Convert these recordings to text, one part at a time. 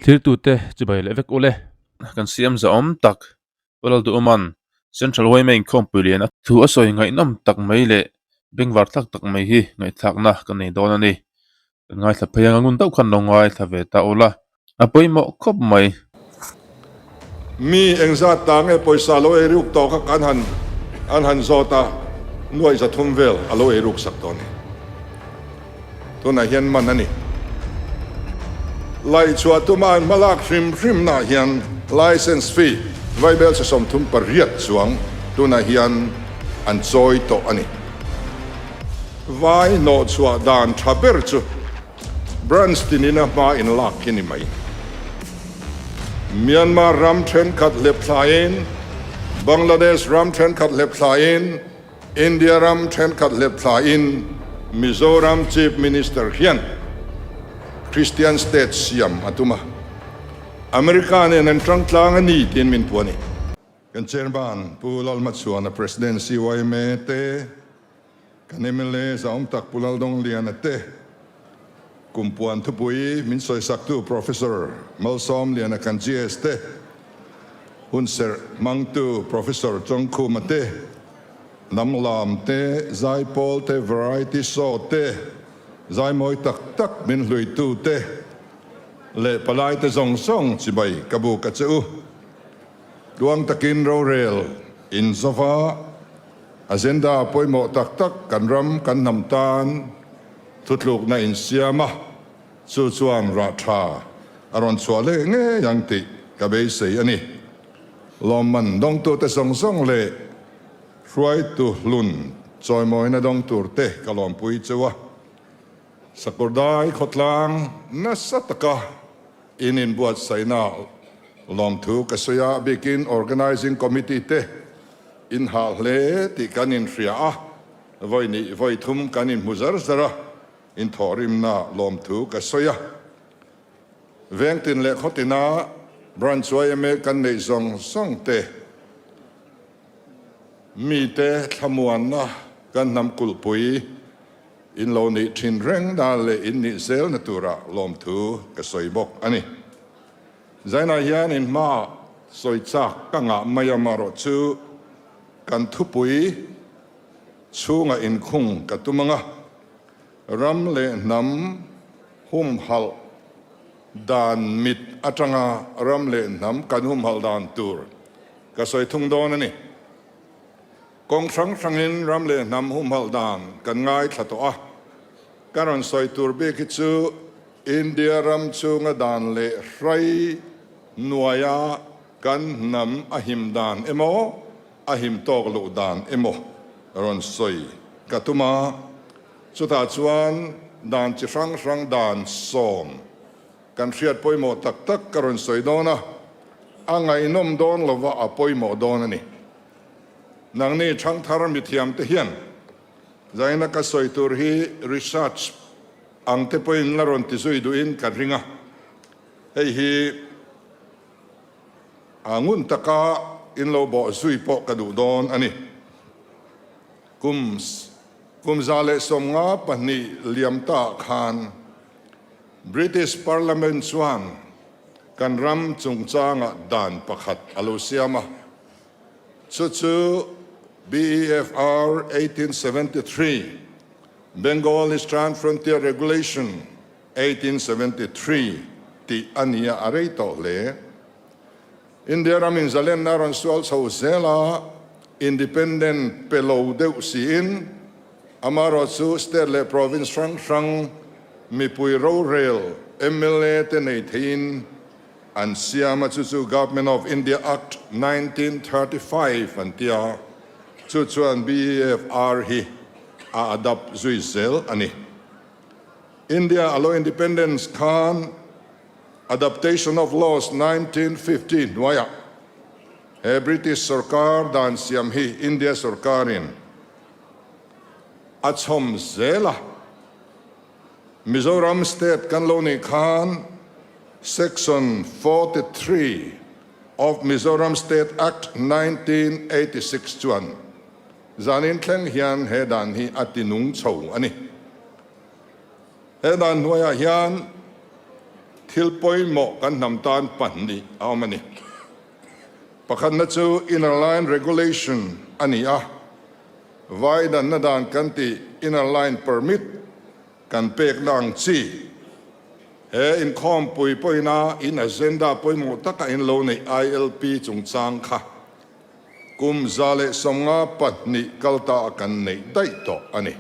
Thirtute chibai leh vek ule. Kan siam zahawm tak Pu Lalduhawma'n Central yma inkhawmpui lian a thu a sawi ngaihnawm tak mai leh bengvar thlak tak mai hi ngaihthlakna ka nei dawn a ni. Kan ngaithla phei ang a ngun deuh khan lo ngaithla ve ta ula, a pawimawh khawp mai. Mi engzat ta nge pawisa lo ei ruk tawh kha kan han an han zawt a, nuaih 300 vel a lo ei ruk sak tawh a ni. Tunah hian man a ni. Laihchhuah tuma an hmalak hrim hrimnaah hian licence fee vaibel che 38 chuang tunah hian an chawi tawh a ni. Vai hnawhchhuah dan tha ber chu branch tinin a hma in lak hi ni mai. Myanmar ram thenkhat hlep thlaiin, Bangladesh ram thenkhat hlep thlaiin, India ram thenkhat hlep thlain Mizoram Chief Minister hian Christian State siam a tum a, America nen an tang tlang a ni tiin min puan i. Kan Chairman Pu Lalhmachhuana President CYMA te, kan mla zahawm tak Pu Laldongliana te, Kumpuan thupui min sawisaktu Professor Malsawmliana kan GS te, hunserh hmangtu Professor Chawngkhuma te, hnam lam te, zaipawl te, variety show te, zaimawi tak tak min hluitu te leh palai te zawng zawng chibai ka buk a che u. Tluang takin rorel in zova agenda pawimawh tak tak kan ram kan hnam tan Thutlukna insiam a, chu chuan rah tha a rawn chhuah leh ngei ang tih ka beisei a ni. Lawmman dawngtute zawng zawng leh hruaitu hlun chawimawina dawng turte ka lawmpui cheu a, Sakawrdai khawtlang nasa taka in inbuatsaihna lawmthu ka sawi a, bikin Organising Committee te inhah hle tih kan inhria a. Vawi nih vawi thum kan inhmu zar zar a, inthawhrimna lawmthu ka sawi a. Vengtin leh khawtina Branch yma kan neih zawng zawng te, mite thlamuanna kan hnam kulhpui in lo nih thin reng na leh in nih zelna tura lawmthu ka sawi bawk a ni. Zainah hian in hmaah sawi chak ka ngah mai a, marawh chu kan thupui Chhunga inkhung ka tum anga, ram leh hnam humhalh dan mit atanga ram leh hnam kan humhalh dan tur ka sawi thung dawn a ni. Kawng hrang hrangin ram leh hnam humhalh dan kan ngaithla tawh a, ka rawn sawi tur bik hi chu India ram chhunga dan leh hrai hnuaia kan hnam a him dan emaw, A him tawk loh dan emaw rawn sawi ka tum a, chutah chuan dan chi hrang hrang dan sawm kan hriat pawimawh tak tak ka rawn sawi dawn a, a ngaihnawm dawn lova a pawimawh dawn a ni. Nangni thangthar mithiamte hian zaina ka sawi tur hi research ang te pawhin la rawn ti zui duhin ka ring a, hei hi. A ngun taka in lo bawh zui pawh ka duh dawn a ni. Kum kum 152 liam ta khan British Parliament chuan kan ram chungchangah dan pakhat a lo siam a, chu chu BEFR 1873, Bengal Eastern Frontier Regulation, 1873 tih a nia a rei tawh hle. India ram in zalenna rawn sual chho zel a, independent pe lo deuh siin amarawh chu state leh province hrang hrang mipui rorel mla te nei theiin an siam a, chu chu Government of India Act 1935 an ti a, chu chuan BEFR hi a adapt zui zel a ni. India a lo independence khan Adaptation of Laws 1950 hnuaiah he British sorkar dan siam hi India sorkarin a chhawm zel a. Mizoram state kan lo nih khan Section 43 of Mizoram State Act 1986 chuan zanin thleng hian he dan hi a tinung chho a ni. He dan hnuaiah hian Thil pawimawh kan hnam tan pahnih a awm a ni. Pakhatna chu Inner Line Regulation a ni a, vai danna dan kan tih Inner Line Permit kan pekna ang chi. He inkhawmpui pawhina in agenda pawimawh taka in lo neih ILP chungchang kha kum 152 kal ta a kan neih daih tawh a ni.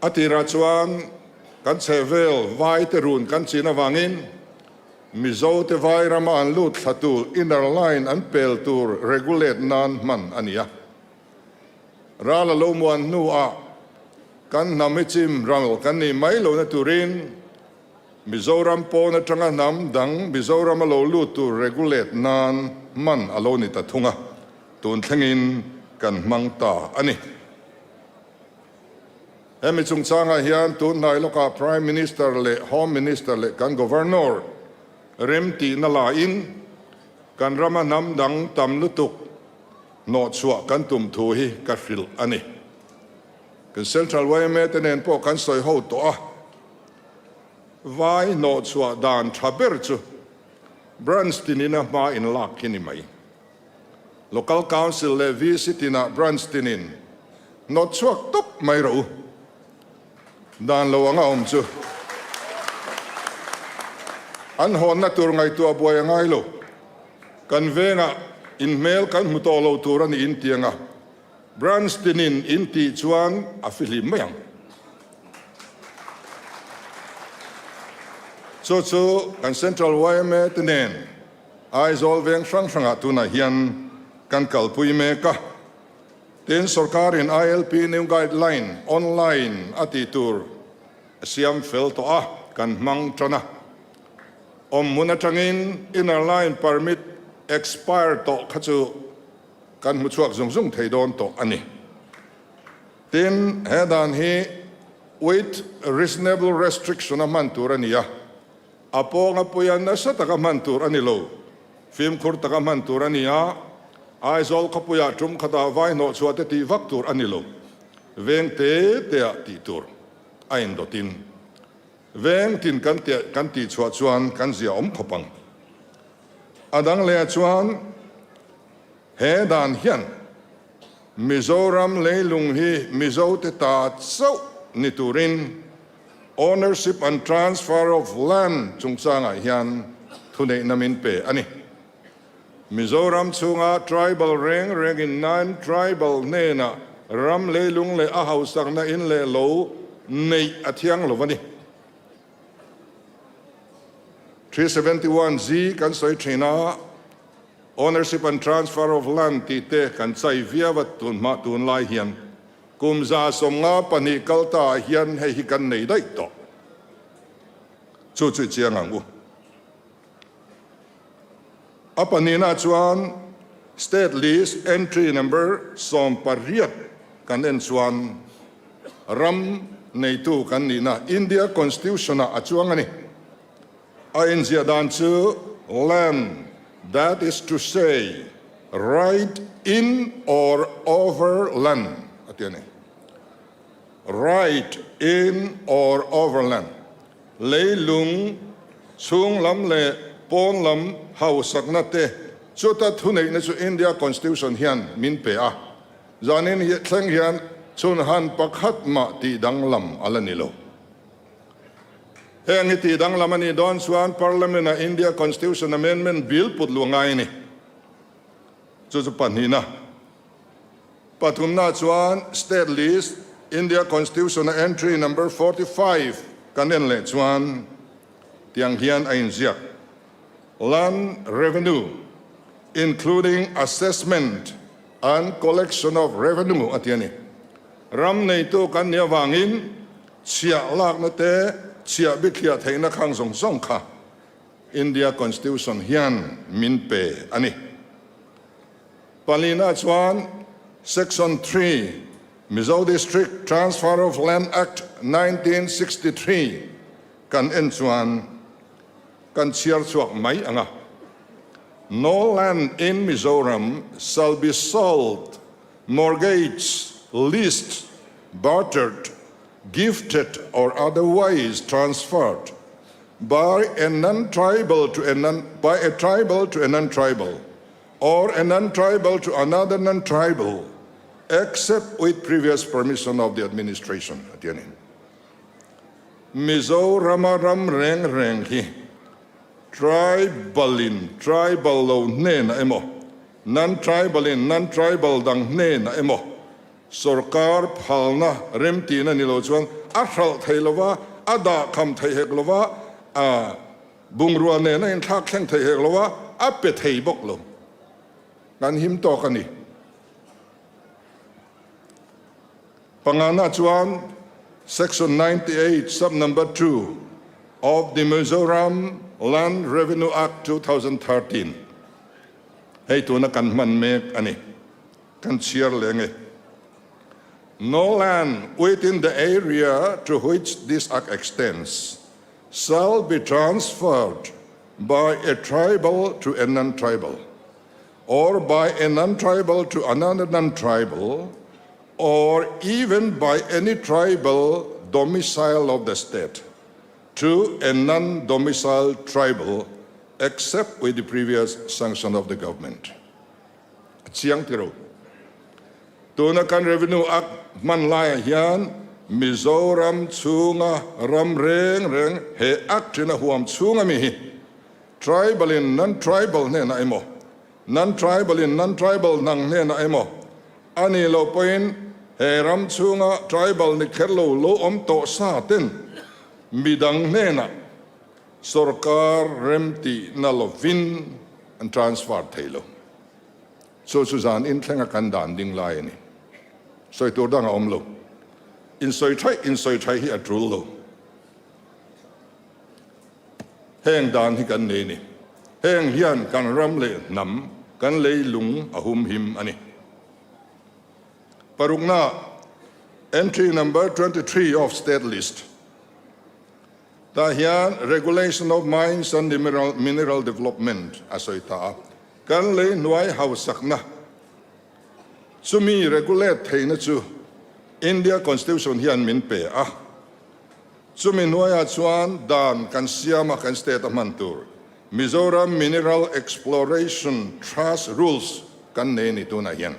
A tirah chuan kan chhehvel vai te run kan chin avangin Mizo te vai rama an lut thla tur inner line an pel tur regulate nan hman a ni a. Ral a lo muan hnuah kan hnam hi chim ral kan nih mai lohna turin Mizoram pawn atanga hnam dang Mizoram a lo lut tur regulate nan hman a lo ni ta thung a, tun thlengin kan hmang ta a ni. Hemi chungchangah hian tun hnai lawkah Prime Minister leh Home Minister leh kan Governor remtihna laiin kan rama hnam dang tam lutuk hnawhchhuah kan tum thu hi ka hrilh a ni. Kan Central yma te nen pawh kan sawi ho tawh a, vai hnawhchhuah dan tha ber chu Branch tinin a hma inlak hi ni mai. Local Council leh VC tinah Branch tinin hnawt chhuak tawp mai rawh u. Dan lo anga awm chu an hawnna tur ngaihtuah buai a ngai lo. Kan vengah inhmel kan hmu tawh lo tur a ni intiang a, Branch tinin intih chuan a fihlim mai ang. Chu chu kan Central yma te nen Aizawl veng hrang hrangah tunah hian kan kalpui mek a, tin sorkarin ILP new guideline online a tih tur a siam fel tawh a, kan hmang tan a. Awmhmun atangin inner line permit expire tawh kha chu kan hmu chhuak zung zung thei dawn tawh a ni. Tin, he dan hi with reasonable restriction a hman tur a ni a. A pawnga puia nasa taka hman tur a ni lo. Fimkhur taka hman tur a ni a, Aizawl khawpuiah tum khatah vai hnawh chhuah te tih vak tur a ni lo. Veng te teah tih tur a indawtin veng tin kan kan tih chhuah chuan kan zia awm khawp ang. A dang lehah chuan he dan hian Mizoram leilung hi Mizote ta chauh ni turin Ownership and Transfer of Land chungchangah hian thuneihna min pe a ni. Mizoram chhunga tribal reng rengin non-tribal hnenah ram leilung leh a hausakna in leh lo neih a thiang lo a ni. 371 G kan sawi thin a, Ownership and Transfer of Land tih te kan chai viau a tunhma tunlai hian. Kum 152 kal ta ah hian hei hi kan nei daih tawh. Chu chu i chiang ang u. A pahnihna chuan State List Entry Number 18 kan en chuan ram neitu kan nihna India Constitution ah a chuang a ni. A inziah dan chu land, that is to say, right in or over land a ti a ni. Right in or over land, leilung chhung lam leh pawn lam hausakna te chuta thuneihna chu India Constitution hian min pe a, zanin thleng hian chhunhan pakhat mah tih danglam a la ni lo. Heng hi tih danglam a nih dawn chuan Parliament-ah India Constitution Amendment Bill put luh a ngai a ni. Chu chu pahnihna. Pathumna chuan State List, India Constitution-a Entry Number 45 kan en leh chuan tiang hian a inziak, Land Revenue, including assessment and collection of revenue a ti a ni. Ram neitu kan nih avangin chhiah lakna te, chhiah bithliah theihna khang zawng zawng kha India Constitution hian min pe a ni. Palina chuan Section 3, Mizo District Transfer of Land Act 1963 kan en chuan kan chhiar chhuak mai ang a. No land in Mizoram shall be sold, mortgaged, leased, bartered, gifted or otherwise transferred. by a non-tribal to a non by a tribal to a non-tribal or a non-tribal to another non-tribal except with previous permission of the administration a ti a ni. Mizorama ram reng reng hi tribal in tribal lo hnenah emaw, non-tribal in non-tribal dang hnenah emaw Sorkar phalna remtihna ni lo chuan a hralh thei lo va, a dah kham thei hek lo va, a bungrua nen a inthlak thleng thei hek lo va, a pe thei bawk lo. Kan him tawk a ni. Pangana chuan Section 98 sub number 2 of the Mizoram Land Revenue Act 2013 hei tuna kan hman mek a ni. Kan chhiar leng e. No land within the area to which this act extends shall be transferred by a tribal to a non-tribal or by a non-tribal to another non-tribal or even by any tribal domicile of the state to a non-domicile tribal except with the previous sanction of the government. A chiang ti ro. Tuna kan Revenue Act hman laiah hian Mizoram chhunga ram reng reng he Act in a huam chhung ami hi Tribal in non-tribal hnenah emaw, non-tribal in non-tribal nang hnenah emaw a nih loh pawhin he ram chhunga tribal ni kher lo lo awm tawh sa ten midang hnenah Sorkar remtihna lovin an transfer thei lo. Chu chu zan inthlenga kan dan ding lai a ni. Sawi tur dang a awm lo. Insawi thaih insawi thaih hi a tul lo. Heng dan hi kan nei a ni. Heng hian kan ram leh hnam, kan leilung a humhim a ni. Parukna, Entry number 23 of State List. Tah hian Regulation of Mines and Mineral Development a sawi ta a, kan lei hnuai hausakna chumi regulate theihna chu India Constitution hian min pe a, chumi hnuaiah chuan dan kan siam a kan state a hman tur Mizoram Mineral Exploration Trust Rules kan nei a ni tunah hian.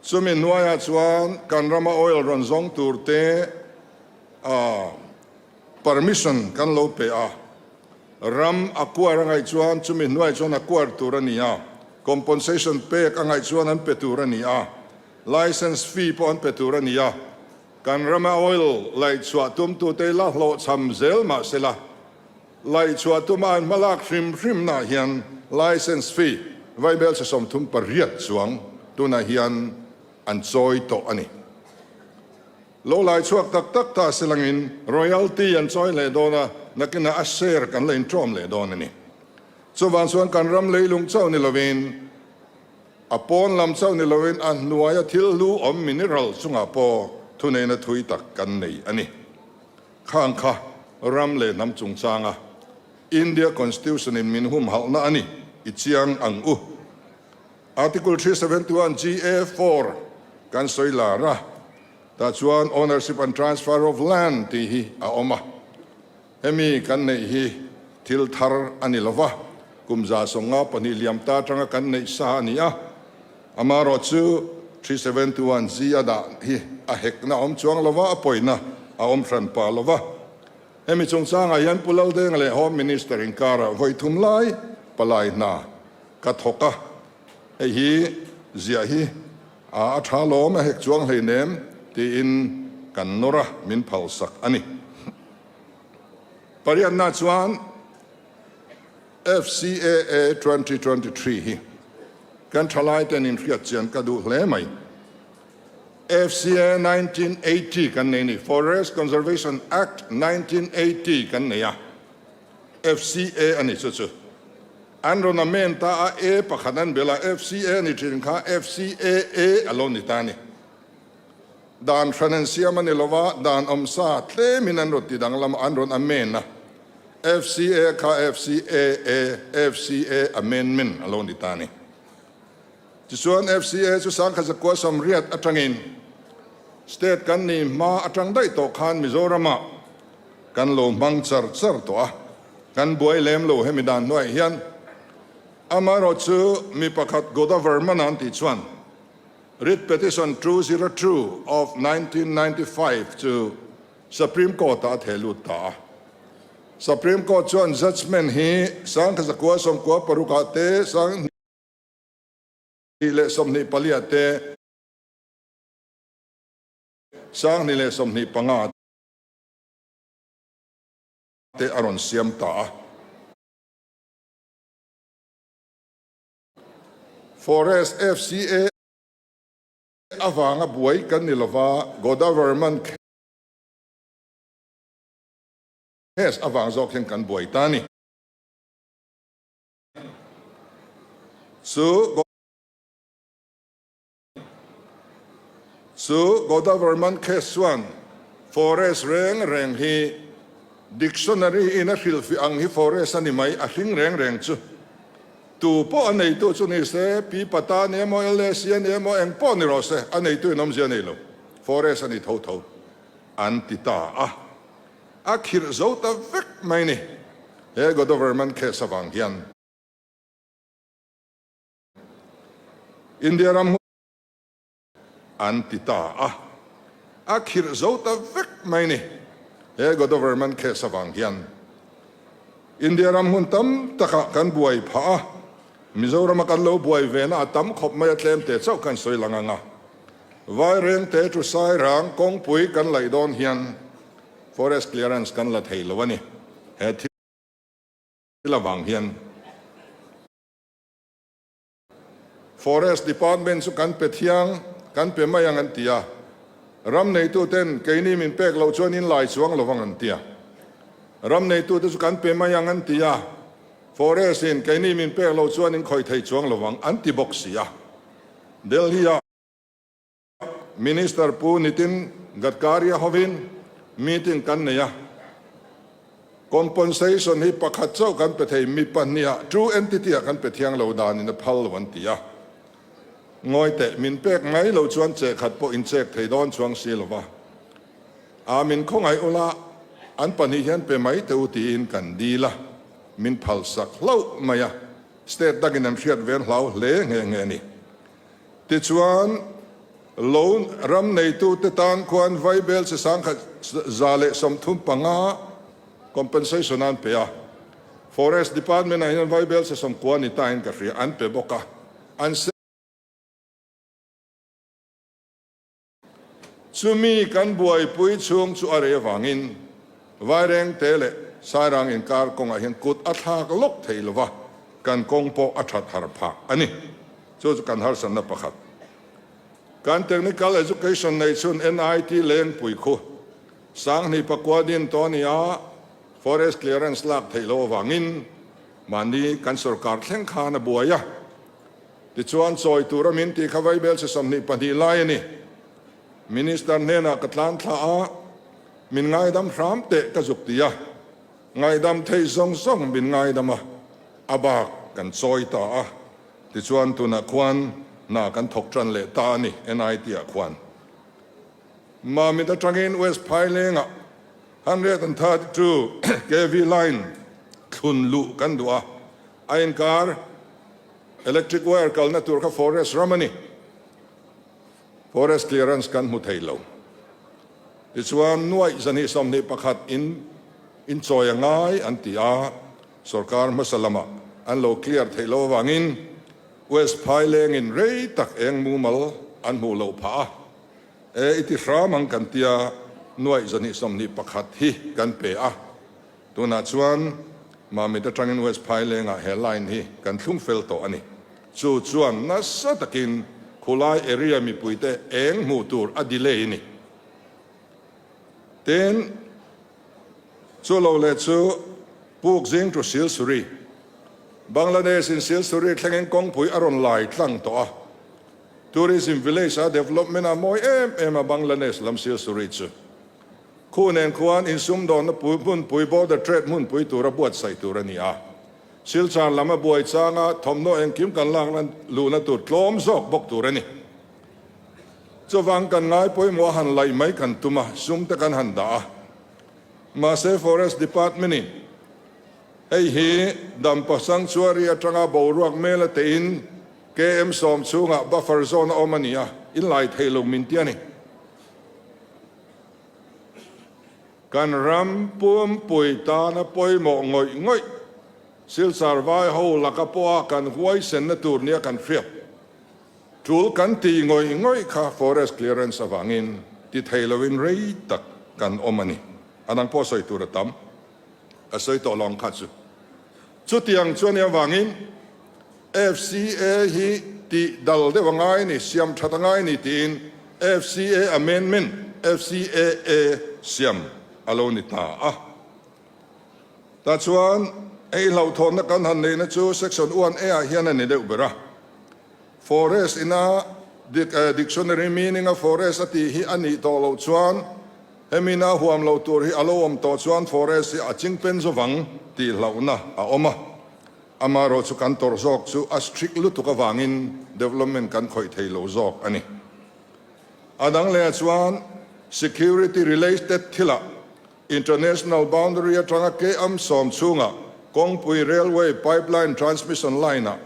Chumi hnuaiah chuan kan rama oil rawn zawng tur te, A permission kan lo pe a, ram a kuar a ngaih chuan chumi hnuai chuan a kuar tur a ni a, compensation pek a ngaih chuan an pe tur a ni a, license fee pawh an pe tur a ni a, kan rama oil laihchhuah tumtute la hlawhchham zel mah sela, laihchhuah tuma an hmalak hrim hrim nah hian license fee vaibel chhe 38 chuang tunah hian an chawi tawh a ni. Lo lai chhuak tak tak ta se langin royalty an chawi leh dawn a, nakinah a share kan la inṭawm leh dawn a ni. Chuvang chuan kan ram leilung chauh ni lovin, a pawn lam chauh ni lovin a hnuaia thil hlu awm mineral chungah pawh thuneihna thui tak kan nei a ni. Khang kha ram leh hnam chungchanga India Constitution in min humhalhna a ni i chiang ang u. Article 371 GA 4 kan sawi lar a, tah chuan Ownership and Transfer of Land tih hi a awm a. Hemi kan neih hi thil thar a ni lova, kum 152 liam ta atanga kan neih sa a ni a. Amaherawh chu 371 G a dah hi a hekna a awm chuang lova, a pawina a awm hran pah lova. Hemi chungchangah hian Pu Laldenga leh Home Minister inkarah vawi thum lai palai hna Ka thawk a, hei hi ziah hi a tha lawm a hek chuang hleinem tiin kan nawr a, min phalsak a ni. Pariatna chuan FCAA 2023 hi kan thalaiten inhriat chian ka duh hle mai. FCA 1980 kan nei a ni, Forest Conservation Act 1980 kan nei a, FCA a ni chu chu. An rawn amend ta a, A pakhat an belh a, FCA a ni thin kha FCAA a lo ni ta a ni. Dan hran an siam a ni lo va, dan awmsa tlemin an rawn ti danglam a, an rawn amend a. FCA kha FCAA, FCA Amendment a lo ni ta a ni. Tichuan FCA chu 1980 atangin State kan nih hma atang daih tawh khan Mizoramah. Kan lo hmang char char tawh a, kan buai lem lo hemi dan hnuaiah hian. Amaherawhchu mi pakhat Godavarman an tih chuan Writ Petition 202 of 1995 chu Supreme Court ah a theh lut ta a. Supreme Court chuan judgement hi sangkhazakua sawmkua paruk ah te, sanghnih leh 24 ah te, 2025 ah te a rawn siam ta a. Forest FCA avanga buai kan ni lova, Godavarman case avang zawk hian kan buai ta a ni. Chu Chu Godavarman case chuan forest reng reng hi dictionary in a hrilhfih ang hi forest a ni mai, a hring reng reng chu tu pawh a neitu chu ni se, Pi Pata ni emaw, LAC a ni emaw, eng pawh ni rawh se, a neitu in awmzia a nei lo, forest a ni tho tho an ti ta a, a khirh zo ta vek mai ni he Godavarman case avang hian. India ram an ti ta a, a khirh zo ta vek mai ni. He Godoverman case avang hian India ram hmun tam takah kan buai phah a, Mizorama kan lo buai ve na a tam khawp mai a tlem te chauh kan sawi lang ang a. Vairengte chu Sairang kawngpui kan laih dawn hian forest clearance kan la thei lo a ni. He thil avang hian. Forest Department chu kan pe thiang, kan pe mai ang an ti a. Ram neituten keini min pek loh chuan in lai chuang lo vang an ti a. Ram neitute chu kan pe mai ang an ti a. Forest in keini min pek loh chuan in khawih thei chuang lo vang an ti bawk si a. Delhi ah Minister Pu Nitin Gadkari-a hovin meeting kan nei a, compensation hi pakhat chauh kan pe thei, mi pahniha two entity-ah kan pe thiang lo danin a phal lo an ti a. Ngawi teh, min pek mai lo chuan che khat pawh in chek thei dawn chuang si lo va. A min khawngaih ula, an pahnih hian pe mai teh u tiin kan dil a, min phalsak hlauh mai a, state dangin an hriat ven hlau hle nghe nghe a ni. Tichuan, loan ram neitute tan khuan vaibel chi sangkhat 135 compensation an pe a. Forest Department ah hian vaibel chi 90 ni tain ka hria, an pe bawk a. An Chumi kan buaipui chhung chu a rei avangin Vairengte leh Sairang inkar kawngah hian kut a thlak lawk thei lo va, kan kawng pawh a that har phah a ni. Chu chu kan harsatna pakhat. Kan Technical Education nei chhun NIT Lengpui khu Sanghnih pakua din tawh a ni a, Forest Clearance lak theih loh avangin mahni kan sorkar thleng khan a buai a. Tichuan, chawi tura min tih kha vaibel chi 22 lai a ni. Minister hnenah ka tlan thla a, min ngaidam hram teh ka zuk ti a, ngaidam thei zawng zawng min ngaidam a, a bak kan chawi ta a. Tichuan, tunah khuan hna kan thawk tan leh ta a ni, NIT ah khuan. Mamit atangin West Phailengah 132 kv line thlun luh kan duh a, a inkar. Electric wire kalna tur kha forest ram a ni. Forest clearance kan hmu thei lo. Tichuan nuaih zahnih 21 in inchawi a ngai an ti a, sorkar hmasa lamah an lo clear theih loh avangin West Phailengin rei tak eng mumal an hmuh loh phah a. E i ti hram ang kan tia nuaih zahnih 21 hi kan pe a. Tunah chuan Mamit atangin West Phailengah he line hi kan thlung fel tawh a ni. Chu chuan nasa takin khulai area mipuite eng hmuh tur a delay a ni. Tin, chu lo leh chu Puk zing to Silsuri, Bangladesh in Silsuri thlengin kawngpui a rawn lai tlang tawh a. Tourism village a development a mawi em em a Bangladesh lam Silsuri chu. Khu nen khuan insumdawnna hmunpui border trade hmunpui tura buatsaih tur a ni a. Silchar lam a buai changa thawmhnaw engkim kan lakna luhna tur tlawm zawk bawk tur a ni. Chuvang kan ngai pawimawh a han laih mai kan tum a, sum te kan han dah a. Mahse Forest Department in hei hi Dampa Sanctuary atanga boruak mel a tein KM sawm chhungah buffer zone a awm a ni a, in lai thei lo min ti a ni. Kan ram pumpui tana pawimawh ngawih ngawih Silchar vai ho laka pawha kan huaisenna tur nia kan hriat. Tul kan tih ngawih ngawih kha forest clearance avangin ti thei loin rei tak kan awm a ni. A dang pawh sawi tur a tam. Ka sawi tawh lo ang kha chu. Chutiang chuan i avangin FCA hi tih dal deuh a ngai ni, siam that a ngai ni tiin FCA amendment, FCAA, siam a lo ni ta a. Tah chuan ei hlauhthawnna kan han neihna chu Section 1 A ah hian a ni deuh ber a. Forest ina dictionary meaning a forest a tih hi a nih tawh loh chuan hemina huam loh tur hi a lo awm tawh chuan forest hi a chingpen zawvang tih hlauhna a awm a. Amaherawh chu kan tawrh zawk chu a strict lutuk avangin development kan khawih thei lo zawk a ni. A dang lehah chuan security related thilah International boundary atanga KM sawm chhunga kawngpui railway pipeline transmission line-ah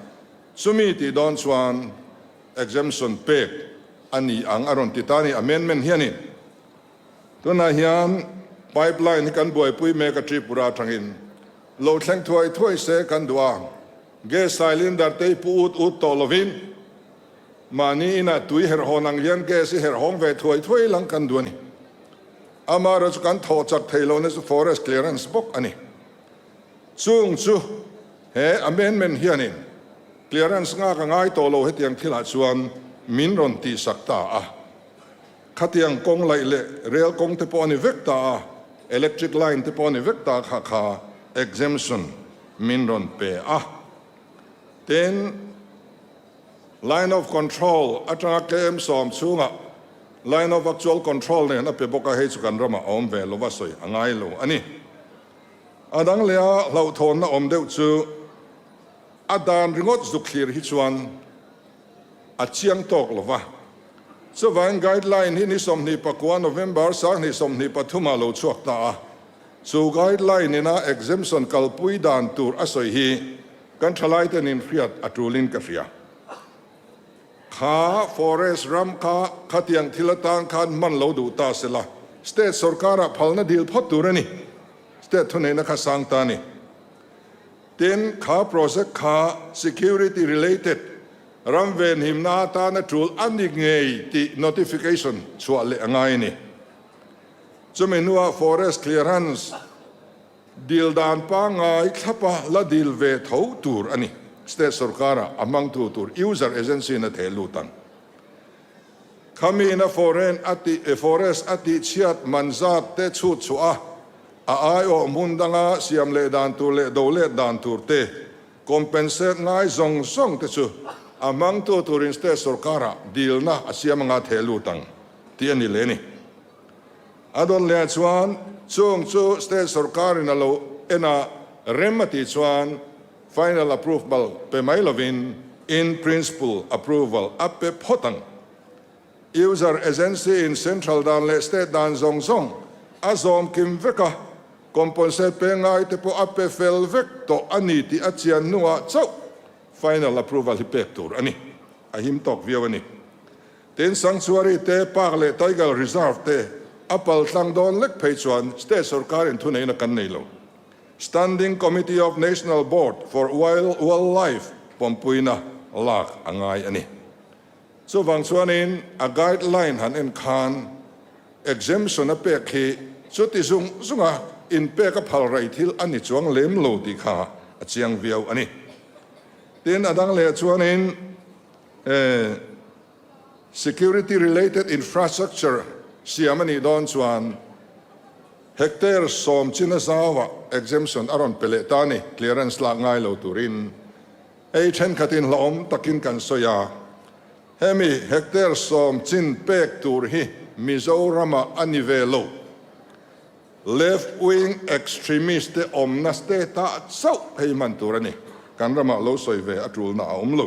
chumi tih dawn chuan exemption pek a ni ang a rawn ti ta a ni. Amendment hianin tunah hian pipeline hi kan buaipui mek a Tripura atangin lo thleng thuai thuai se kan duh a, gas cylinder te hi pu ut ut tawh lovin mahni inah tui herhawn ang hian gas hi herhawng ve thuai thuai lang kan duh a ni. Amaherawhchu kan thawh chak thei lohna chu forest clearance bawk a ni. Chung chu he amendment hianin clearance nghak a ngai tawh lo hetiang thilah chuan min rawn tihsak ta a. Khatiang kawng laih leh rail kawng te pawh a ni vek ta a, electric line te pawh a ni vek ta kha kha exemption min rawn pe a. Tin, Line of Control atanga KM sawm chhungah Line of Actual Control nen a pe bawk a, hei chu kan ramah a awm ve lova sawi a ngai lo a ni. A dang leh a hlauhthawnna awm deuh chu a dan ringawt zuk thlir hi chuan a chiang tawk lova. Chuvangin guideline hi ni 29 November 2023 ah lo chhuak ta a, chu guideline ina exemption kalpui dan tur a sawi hi Kan thalaiten in hriat a tulin ka hria. Kha forest ram kha khatiang thil atan khan hman lo duh ta sela, state sorkarah phalna dil phawt tur a ni. State thuneihna kha sang ta a ni. Tin, kha project kha security related ram venhimna atana tul a ni ngei tih notification chhuah leh a ngai a ni. Chumi hnuah forest clearance Dil dan pangngai thlapa la dil ve tho tur a ni. State sorkara a hmangtu tur user agency in a theh lut ang. Khamiin a foreign a tih forest a tih chhiat man zat te chhut chhuah a, a aiawh hmun danga siam leh dan tur leh do let dan tur te compensate ngai zawng zawng te chu a hmangtu turin state sorkara dilna a siam anga theh lut ang tih a ni leh a ni. A dawn leh chuan chung chu state sorkarin a lo en a, rem a tih chuan final approval pe mai lovin in principle approval a pe phawt ang. User agency in central dan leh state dan zawng zawng a zawm kim vek a, compensate pe ngai te pawh a pe fel vek tawh a ni tih a chian hnuah chauh final approval hi pek tur a ni. A him tawk viau a ni. Tin, Sanctuary te, Park leh Tiger Reserve te a pal tlang dawn lek phei chuan State sorkarin thuneihna kan nei lo. Standing Committee of National Board for Wildlife pawmpuina lak a ngai a ni. Chuvang chuanin a guideline han en khan exemption a pek hi chuti zung zunga inpek a phal rei thil a ni chuang lem lo tih kha a chiang viau a ni. Tin, a dang leh chuanin Security related infrastructure siam a nih dawn chuan hectare sawm chin a zauah exemption a rawn pe leh ta a ni, clearance lak ngai lo turin. Hei thenkhatin hlauhawm takin kan sawi a, hemi hectare sawm chin pek tur hi Mizoramah a ni ve lo. Left wing extremist te awmna state ah chauh phei hman tur a ni. Kan ramah lo sawi ve a tulna a awm lo.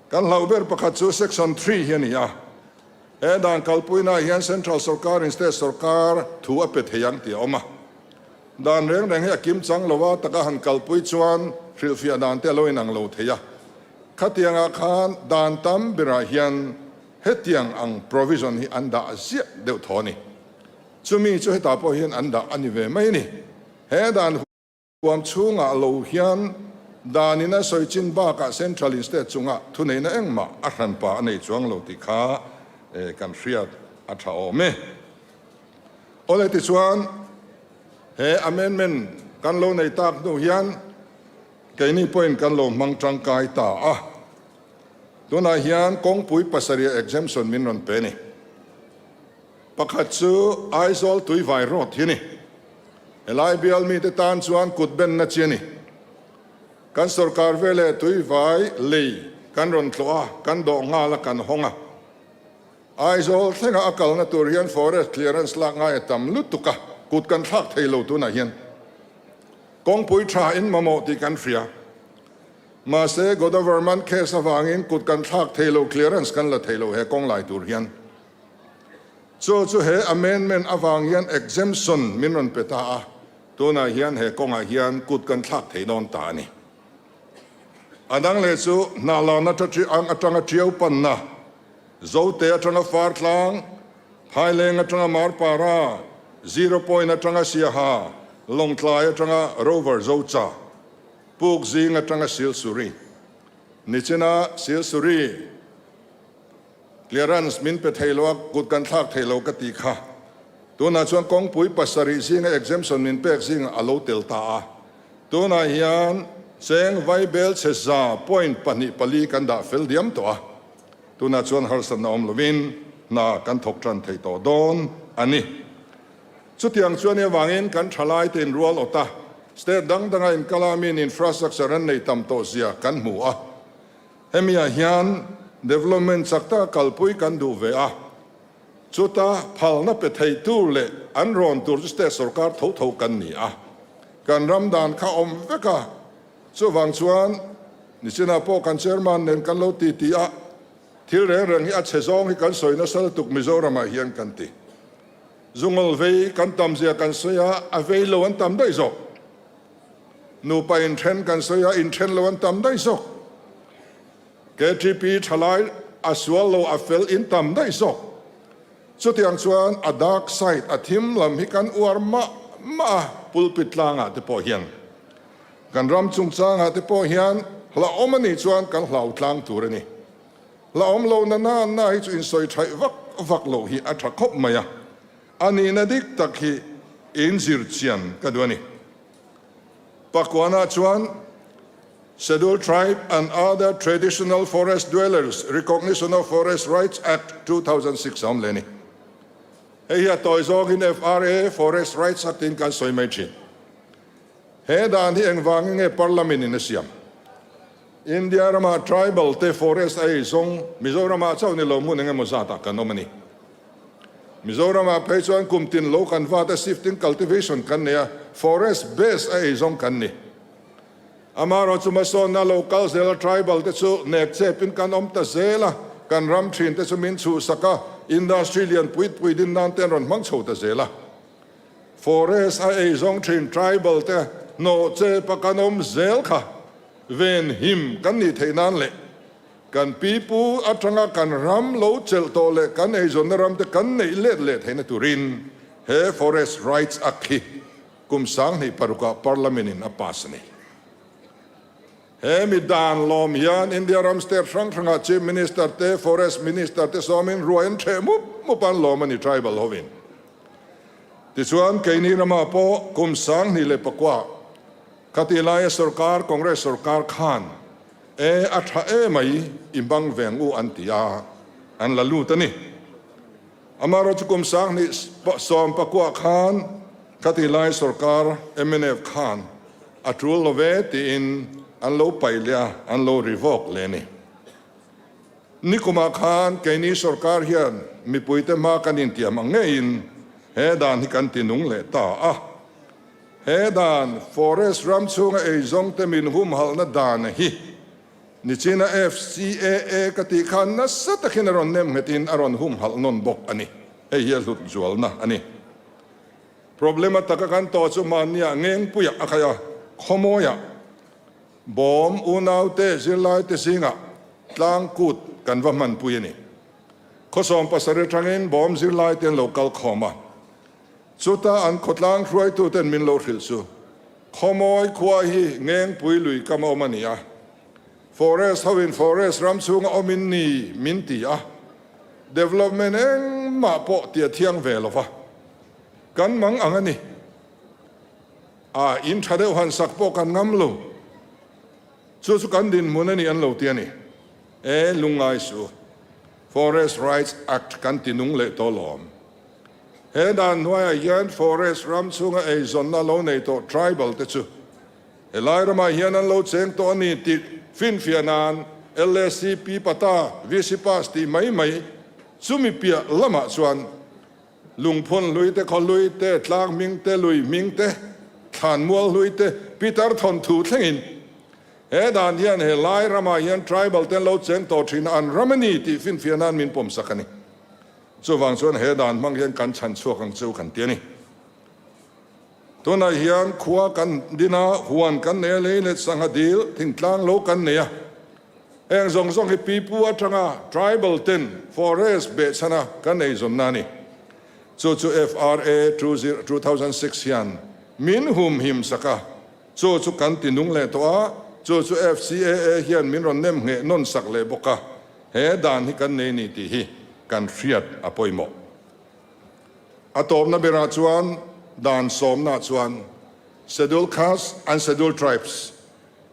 Kan hlauh ber pakhat chu section 3 hi a ni a. He dan kalpuinaah hian Central sorkarin State sorkar thu a pe thei ang tih a awm a. Dan reng reng hi a kim chang lo a, taka han kalpui chuan hrilhfiah dan te a lo inang lo thei a. Khatiangah khan dan tam berah hian hetiang ang provision hi an dah ziah deuh tho a ni. Chumi chu hetah pawh hian an dah a ni ve mai a ni. He dan huam chhungah lo hian dan in a sawi chin bakah Central in State chungah thuneihna engmah a hranpa a nei chuang lo tih kha kan hriat a tha awm e. Awle tichuan he amendment kan lo nei tak hnu hian keini pawhin kan lo hmang tangkai ta a. Tunah hian kawngpui pasarih exemption min rawn pe a ni. Pakhat chu Aizawl Tuivai Road hi a ni. Helai bial mite tan chuan kut benna chi a ni. Kan sorkar veleh Tuivai lei kan rawn tlawh a, kan dawh nghal a, kan hawng a. Aizawl thlenga a kalna tur hian forest clearance lak ngai a tam lutuk a, kut kan thlak thei lo tunah hian. Kawngpui tha in mamawh tih kan hria. Mahse Godavarman case avangin kut kan thlak thei lo, clearance kan la thei lo he kawng lai tur hian. Chu chu he amendment avang hian exemption min rawn pe ta a, tunah hian he kawngah hian kut kan thlak thei dawn ta a ni. A dang leh chu hnahlan atang atanga tiau panna, Zote atanga Fartlang, Phaileng atanga Marpara, Zero Point atanga Siaha, Lawngtlai atanga Rover Zocha, Puk zing atanga Silsuri, Nichina Silsuri, Clearance min pe thei lo a, kut kan thlak thei lo ka ti kha. Tunah chuan kawngpui pasarih zinga exemption min pek zingah a lo tel ta a. Tunah hian cheng vaibel chhe za point 24 kan dah fel diam tawh a. Tunah chuan harsatna awm lovin hna kan thawk tan thei tawh dawn a ni. Chutiang chuan i avangin kan thalai te inrual awt a, state dang danga inkala min infrastructure an nei tam tawh zia kan hmu a. Hemiah hian development chak taka kalpui kan duh ve a, chuta phalna pe theitu leh an rawn tur chu state sorkar tho tho kan ni a, kan ram dan kha awm vek a, chuvang chuan nichinah pawh kan chairman nen kan lo ti ti a, thil reng reng hi a chhe zawng hi kan sawi nasa lutuk Mizoramah hian kan ti. Zungawl vei kan tam zia kan sawi a, a vei lo an tam daih zawk. Nupa inthen kan sawi a, inthen lo an tam daih zawk. KTP thalai a sual lo a fel in tam daih zawk. Chutiang chuan a dark side, a thim lam hi kan uar mah mah a, pulpit tlangah te pawh hian, kan ram chungchangah te pawh hian hlauhawm a nih chuan kan hlau tlang tur a ni. Hlauhawm lo na na na hi chu insawi thaih vak vak loh hi a tha khawp mai a. A nihna dik tak hi inzir chian ka duh a ni. Pakuana chuan Scheduled Tribe and Other Traditional Forest Dwellers Recognition of Forest Rights Act 2006 a awm leh a ni. Hei hi a tawi zawngin FRA, Forest Rights Act tiin kan sawi mai thin. He dan hi engvangin nge Parliament in a siam? India rama tribal te forest a ei zawng Mizoramah chauh ni lo hmun engemaw zatah kan awm a ni. Mizoramah phei chuan kum tin lo kan vat a shifting cultivation kan nei a, forest base a ei zawng kan ni. Amaherawh chu hmasawnna lo kal zel a tribal te chu nek chepin kan awm ta zel a, kan ram thin te chu min chhuhsak a, industry lian pui pui din nan te an rawn hmang chho ta zel a. Forest a ei zawng thin tribal te hnawh chepa kan awm zel kha ven him kan nih theih nan leh kan pipu atanga kan ram lo chelh tawh leh kan eizawnna ram te kan neih let leh theihna turin he Forest Rights Act hi kum 2006 ah Parliament in a pass a ni. He mi dan lawm hian India ram state hrang hrangah Chief Minister te, Forest Minister te sawmin ruai an theh mup mup an lawm a ni tribal hovin. Tichuan keini ramah pawh kum 2009 khati laia sorkar Congress sorkar khan e a tha e mai i bang veng u an ti a, an la lut a ni. Amaherawhchu kum 2019 khan khati lai sorkar mnf khan a tul lo ve tiin an lo paih leh a, an lo revoke leh a ni. Nikumah khan keini sorkar hian mipuite hma kan intiam ang ngeiin he dan hi kan ti nung leh ta a. He dan forest ram chhunga eizawngte min humhalhna dan hi. Nichina FCAA ka tih khan nasa takin a rawn nem nghetin a rawn humhalh nawn bawk a ni. Hei hi a hlut zualna a ni. Problem a taka kan tawh chu mahniah ngengpuiah a khai a, khawmawiah bawm unaute zirlaite zingah tlang kut kan va hmanpui a ni. Khawsawm pasarih atangin bawm zirlaite an lo kal khawm a, chuta an khawtlang hruaituten min lo hrilh chu Khawmawi khua hi Ngengpui lui kam a awm a ni a, Forest hoin forest ram chhunga awmin ni min ti a, development engmah pawh ti a thiang ve lo va, kan mang ang a ni. A in tha deuh han sak pawh kan ngam lo. Chu chu kan dinhmun a ni an lo ti a ni. E lungngai su, Forest Rights Act kan ti nung leh tawh lawm. He dan hnuaiah hian forest ram chhunga eizawnna lo nei tawh tribal te chu helai ramah hian an lo cheng tawh a ni tih finfiah nan LACP pata VC pass tih mai mai chumi piah lamah chuan lungphun hlui te, khaw hlui te, tlang hming te, lui hming te, thlanmual hlui te, Peter thawnthu thlengin he dan hian helai ramah hian tribal te an lo cheng tawh thin a, an ram a ni tih finfiah nan min pawmsak a ni. Chuvang chuan he dan hmang hian kan chhan chhuak ang chu kan ti a ni. Tunah hian khua kan din a, huan kan nei a, lei leh sangha dil, thingtlang lo kan nei a. Heng zawng zawng hi pipu atanga tribal ten forest behchhana kan eizawnna a ni. Chu chu FRA 2006 hian min humhim sak a, chu chu kan ti nung leh tawh a, chu chu FCAA hian min rawn nem ngheh nawn sak leh bawk a. He dan hi kan nei ni tih hi kan hriat a pawimawh. A tawpna berah chuan dan sawmna chuan Scheduled Castes and Scheduled Tribes,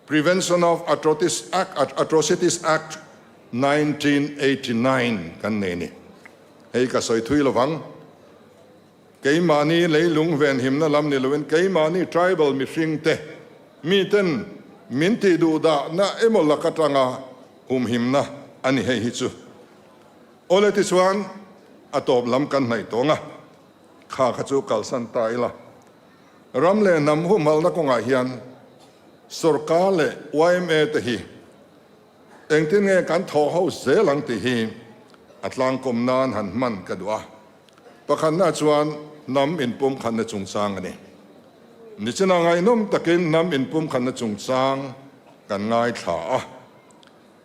Prevention of Atrocities Act 1989 kan nei ni. Hei ka sawi thui lovang. Keimahni leilung venhimna lam ni loin keimahni tribal mihringte miten min tih duhdahna emaw lak atanga humhimna a ni hei hi chu. Awle tichuan a tawp lam kan hnaih tawng a, kha kha chu kalsan ta ila. Ram leh hnam humhalhna kawngah hian sorkar leh yma te hi Engtin nge kan thawh ho zel ang tih hi a tlangkawm nan han hman ka duh a. Pakhatna chuan hnam inpumkhatna chungchang a ni. Nichina ngaihnawm takin hnam inpumkhatna chungchang kan ngaithla a.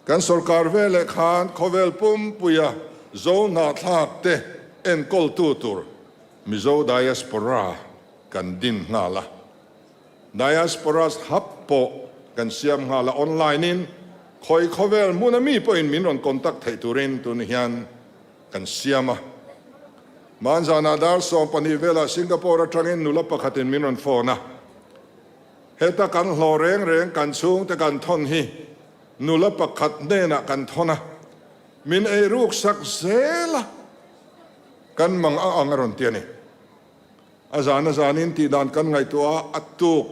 Kan sorkar veleh khan khawvel pumpuia Zo hnahthlak te enkawltu tur Mizo Diaspora kan din nghal a. Diasporas Hub pawh kan siam nghal a, online in khawi khawvel hmun a mi pawhin min rawn contact theih turin tun hian kan siam a. Hmanzanah dar 12 velah Singapore atangin nula pakhatin min rawn phone a, heta kan hlawh reng reng kan chhungte kan thawn hi nula pakhat hnenah kan thawn a, min eiruk sak zel a, kan mang a ang a rawn ti a ni. A zan a zanin tih dan kan ngaihtuah a, a tuk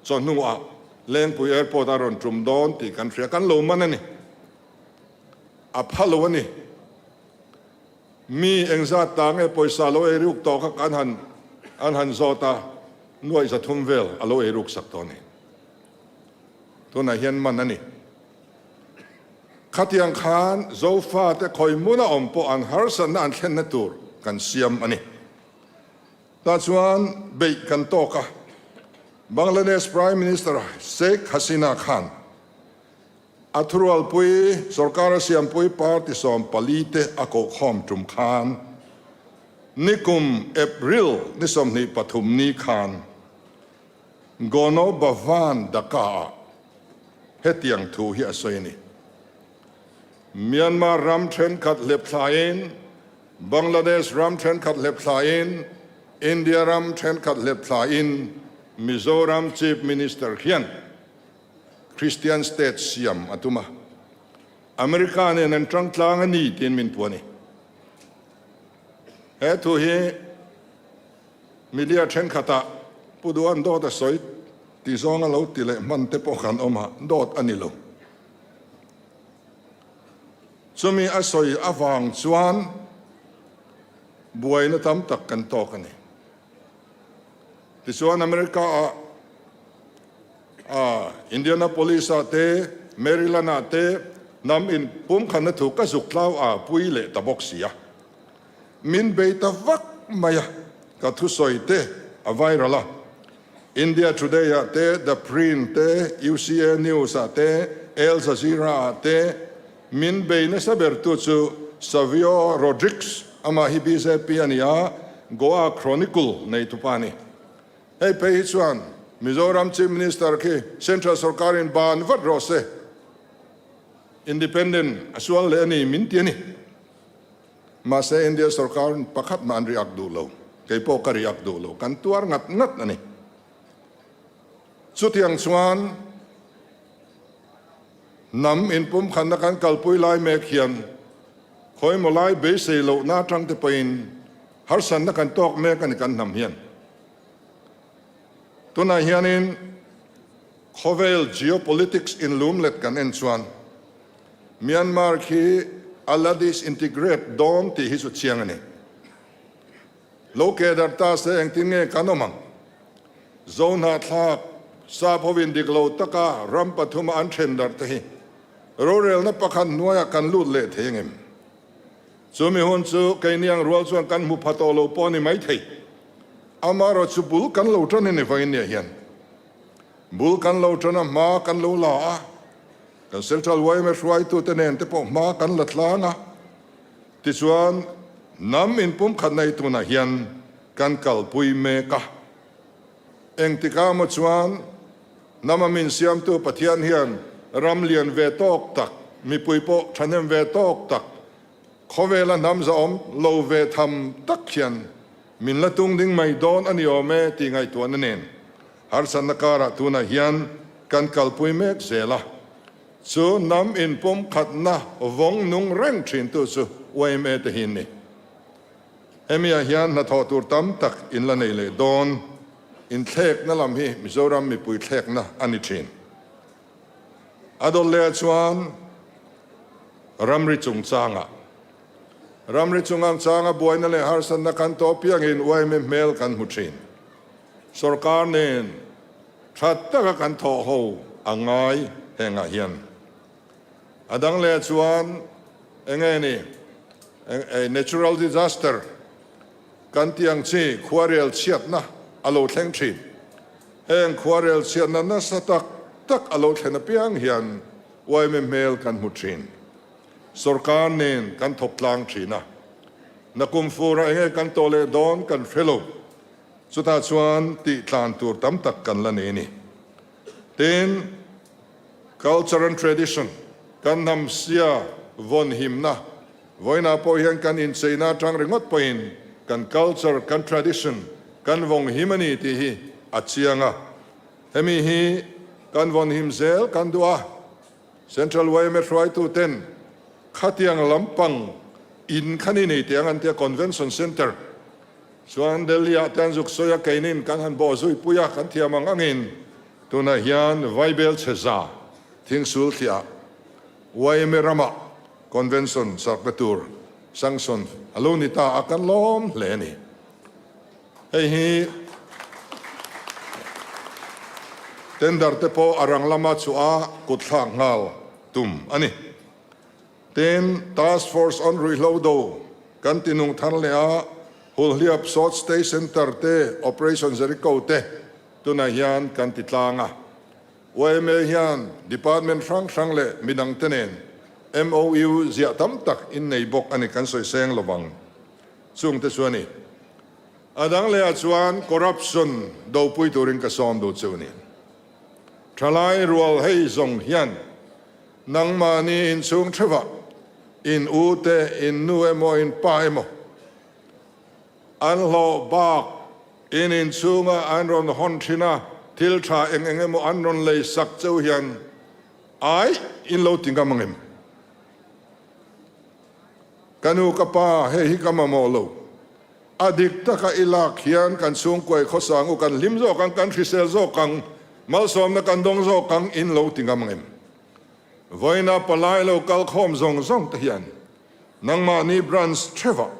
chawhnuah Lengpui Airport a rawn tum dawn tih kan hria. Kan lo man a ni. A pha lo a ni. Mi engzat ta nge pawisa lo ei ruk tawh kha kan han an han zawt a, nuaih 300 vel a lo ei ruk sak tawh a ni. Tunah hian man a ni. Khatiang khan Zofate khawi hmuna awm pawh an harsatna an thlenna tur kan siam a ni. Tah chuan beih kan tawk a, Bangladesh Prime Minister Sheikh Hasina khan a thurualpui sorkar a siampui party 14 te a kohkhawm tum khan nikum April ni 23 ni khan Gono Bhavan Dhaka-ah hetiang thu hi a sawi a ni. Myanmar ram thenkhat hlep thlaiin Bangladesh ram thenkhat hlep thlaiin, India ram thenkhat hlep thlaiin Mizoram Chief Minister hian Christian State siam a tum a, America nen an tang tlang a ni tiin min puan a ni. He thu hi media thenkhatah Pu Duhan dawt a sawi ti zawnga lo ti leh hman te pawh kan awm a, dawt a ni lo. Chumi a sawi avang chuan buaina tam tak kan tawk a ni. Tichuan America ah Indianapolis ah te, Maryland ah te, Hnam in pumkhatna thu ka zuk tlau a pui leh ta bawk si a. Min bei ta vak mai a, ka thusawi te a viral a. India Today ah te, The Print te, UCA News ah te, Al Jazeera ah te min bei nasa ber tu chu Savio Rodrigues, amah hi bjp a ni a, Goa Chronicle neitupa a ni. Hei phei hi chuan Mizoram Chief Minister khi Central sorkarin ban vat rawh se, Independent a sual leh a ni min ti a ni. Mahse India sorkar pakhat mah an riak duh lo, kei pawh ka riak duh lo, kan tuar ngat ngat a ni. Chutiang chuan hnam inpumkhatna kan kalpui lai mek hian khawimaw lai beisei lohna atang te pawhin harsatna kan tawk mek a ni kan hnam hian. Tunah hianin khawvel geopolitics inlumlet kan en chuan Myanmar khi a la disintegrate dawn tih hi chu chiang a ni. Lo ke darh ta se engtin nge kan awm ang? Zohnahthlak, sap hovin dik lo taka ram pathuma an then darh te hi rorelna pakhat hnuaiah kan lut leh thei angem? Chumi hun chu keini ang rual chuan kan hmu pha tawh lo pawh a ni maithei. Amaherawh chu bul kan lo tan a ni vawiin nia hian. Bul kan lo tan a, hma kan lo la a. Kan Central yma hruaitute nen te pawh hma kan la tlang a, tichuan hnam inpumkhat nei tunah hian kan kalpui mek a. Engtikah maw chuan hnam a min siamtu Pathian hian ram lian ve tawk tak, mipui pawh thahnem ve tawk tak, khawvela hnam zahawm lo ve tham tak hian min la tung ding mai dawn a ni awm e tih ngaihtuahna nen Harsatna karah tunah hian kan kalpui mek zel a, chu hnam inpumkhatna vawng nung reng thintu chu yma te hi an ni. Hemiah hian hnathawh tur tam tak in la nei leh dawn, inthlekna lam hi Mizoram mipui thlekna a ni thin. A dawt leh ah chuan ramri chungchangah ramri chungangchanga buaina leh harsatna kan tawh piangin yma hmel kan hmu thin. Sorkar nen tha taka kan thawh ho a ngai hengah hian. A dang leh chuan enge ni natural disaster kan tih ang chi khuarel chhiatna a lo thleng thin. Heng khuarel chhiatna nasa tak tak a lo thlen apiang hian yma hmel kan hmu thin. Sorkar nen kan thawk tlang thin a. Nakum furah enge kan tawh leh dawn kan hre lo. Chutah chuan tih tlan tur tam tak kan la nei a ni. Tin, culture and tradition, kan hnam sia vawn himna, vawiinah pawh hian kan incheina atang ringawt pawhin kan culture, kan tradition kan vawng him a ni tih hi a chiang a. Hemi hi kan vawn him zel kan duh a. Central yma hruaituten khatiang lampang in kha ni nei teh ang an tia Convention Centre Chuan Delhi ah te an zuk sawi a, keinin kan han bawh zui pui a, kan thiam ang angin tunah hian Vaibel chhe za thingsul thliah ah yma ramah Convention sarhna tur sanction a lo ni ta a, kan lawm hle a ni. Hei hi tender te pawh a rang lama chhuah a kut thlak nghal tum a ni. Tin, Task Force on Ruihhlo Do kan ti nung thar leh a, Hulhliap Short Stay Centre te, Operation Jericho te tunah hian kan ti tlang a. Yma hian Department hrang hrang leh midang te nen MOU ziah tam tak in nei bawk a ni kan sawi seng lovang chung te chu a ni. A dang leh ah chuan corruption dopui turin ka sawm duh chu a ni. Thalai rual hei zawng hian Nangmahni inchhung theuhah in u te, in nu emaw, in pa emaw an hlawh bak in inchhunga an rawn hawn thin a, thil tha eng eng emaw an rawn lei sak cheu hian ai in lo ti ngam angem? Ka nu ka pa hei hi ka mamawh lo, a dik taka i lak hian kan chhungkuai khawsang u kan hlim zawk ang, kan hrisel zawk ang, malsawmna kan dawng zawk ang in lo ti ngam angem? Vawiina palai lo kal khawm zawng zawng te hian nangmahni branch theuhah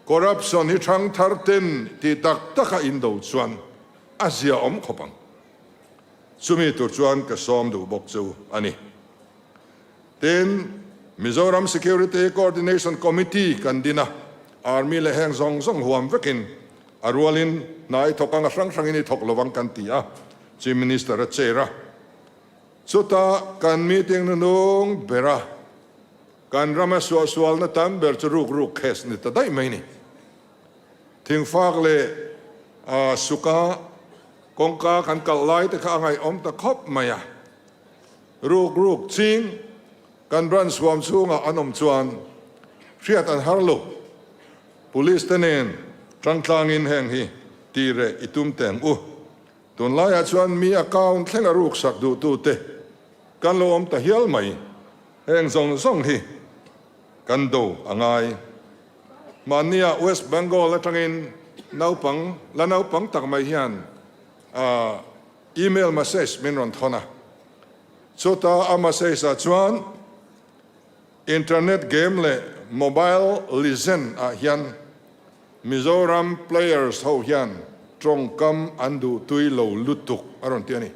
corruption hi thang thar ten ti tak taka in do chuan a zia awm khawp ang. Chumi tur chuan ka sawm duh bawk chu a ni. Tin, Mizoram Security Coordination Committee kan din a, Army leh heng zawng zawng huam vekin a rualin hna i thawk ang a hrang hrangin i thawk lovang kan ti a, Chief Minister a chair a. Chuta kan meeting nunung bera kan rama suahsualna tam ber chu ruk ruk case ni ta daih mai ni. Thingfak leh suka kawngka kan kalh lai te kha a ngaihawm ta khawp mai a. Ruk ruk ching kan branch huam chhungah an awm chuan hriat an har lo. Police te nen tangtlangin heng hi ti reh i tum teng u. Tunlaiah chuan mi account thleng a ruksak duhtute kan lo awm ta hial mai. Heng zawng zawng hi kan do a ngai. Mahnia West Bengal atangin naupang la naupang tak mai hian email message min rawn thawn a. Chuta a message ah chuan Internet game leh mobile legend ah hian Mizoram players ho hian tawngkam an duh tui lo lutuk a rawn ti a ni.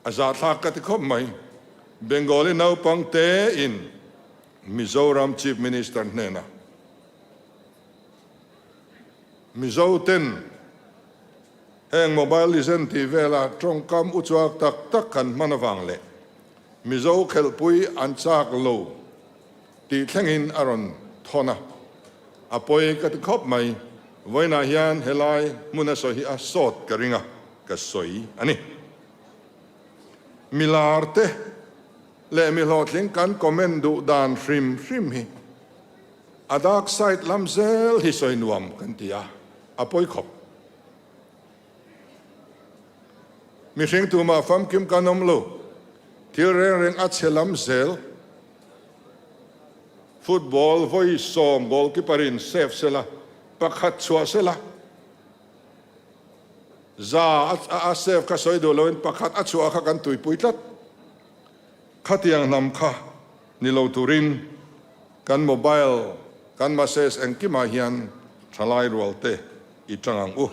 A zahthlak ka ti khawp mai. Bengali naupang te in Mizoram Chief Minister hnenah Mizo ten heng mobile legend tih vela tawngkam uchuak tak tak kan hman avang leh Mizo khelhpui an chak lo Tih thlengin a rawn thawn a, a pawi ka ti khawp mai. Vawiinah hian helai hmuna sawi hi a sawt ka ring a, ka sawi a ni. Milar te leh mi hlawhtling kan comment duh dan hrim hrim hi a dark side lam zel hi sawi nuam kan ti a, a pawi khawp. Mihring tumah famkim kan awm lo, thil reng reng a chhe lam zel. Football vawi sawm goalkeeper in save sela, pakhat chhuah sela, za a save kha sawi duh loin pakhat a chhuah kha kan tuipui tlat. Khatiang hnam kha ni lo turin kan mobile, kan message engkimah hian thalai rual te i tang ang u.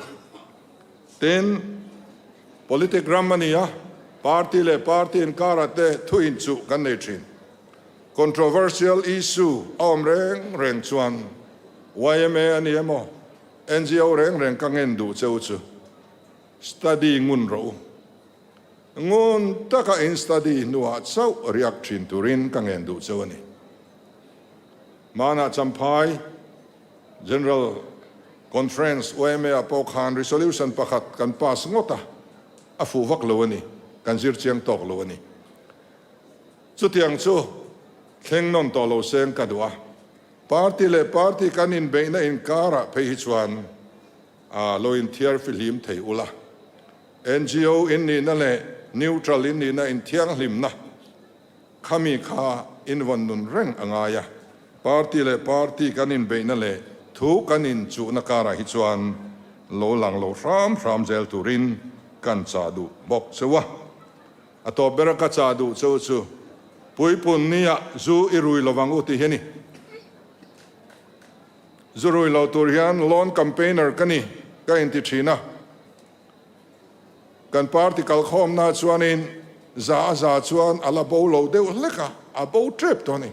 Tin, politic ram a ni a, party leh party inkarah te thu inchuh kan nei thin. Controversial issue a awm reng reng chuan yma a ni emaw, NGO reng reng ka ngen duh che u chu study ngun rawh u. Ngun taka in study hnuah chauh riak thin turin ka ngen duh che u a ni. Hmanah Champhai General Conference yma ah pawh khan resolution pakhat kan pass ngawt a, a fuh vak lo a ni, kan zir chiang tawk lo a ni. Chutiang chu thleng nawn tawh lo seng ka duh a, party leh party kan inbeihna inkarah phei hi chuan a lo inthiar fihlim thei ula. NGO in nihna leh neutral in nihna inthianghlimna khami kha invawn nun reng a ngai a, party leh party kan inbeihna leh thu kan inchuhna karah hi chuan lo lang lo hram hram zel turin kan chah duh bawk cheu a. A tawp bera ka chah duh cheu chu puipun nia zu i rui lovang u tih hi a ni. Zu rui lo tur hian loan campaigner ka ni ka inti thin a. Kan party kalkhawmna chuanin za a za chuan a la bo lo deuh hlek a, a bo tep tawh a ni.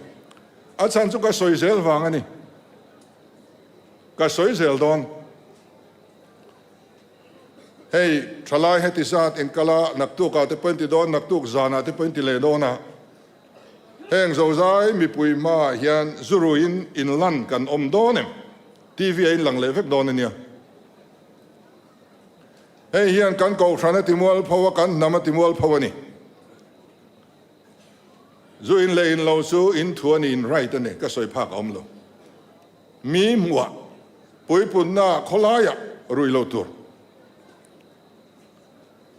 A chhan chu ka sawi zel vang a ni. Ka sawi zel dawn. Hei, thalai heti zat inkal a, naktuk ah te pawh in ti dawn, naktuk zan ah te pawh in ti leh dawn a. Heng zozai mipui hmaah hian zuruiin inlan kan awm dawn em? TV a inlang leh vek dawn a nia. Hei hian kan kohhran a timual pho a, kan hnam a timual pho a ni. Zu in leh in lo chu in thu a ni, in right a ni, ka sawi phak a awm lo. Mi hmuah, puipunna khawlaiah rui lo tur.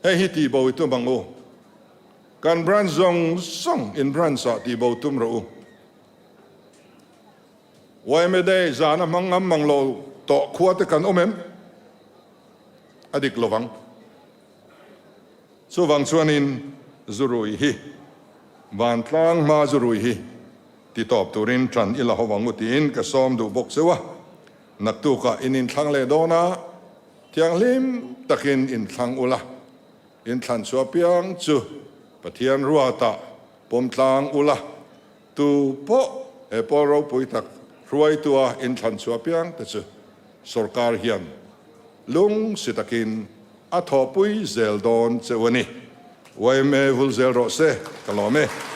Hei hi tihbo i tum ang u. Kan branch zawng zawng in branch ah tihbo tum rawh u. Yma Day zana hmang ngam mang lo tawh khua te kan awm em? A dik lovang. Chuvang chuanin zurui hi vantlang hma zurui hi ti tawp turin tan i la ho ang u tiin ka sawm duh bawk cheu a. Naktukah in inthlang leh dawn a, thianghlim takin inthlang ula, inthlan chhuah piang chu. Pathian ruatah pawm tlang ula, tu pawh he pawl ropui tak hruaitua inthlan chhuah piang te chu sorkar hian lungsi takin a thawhpui zel dawn cheu a ni. Yma vul zel rawh se, ka lawm e.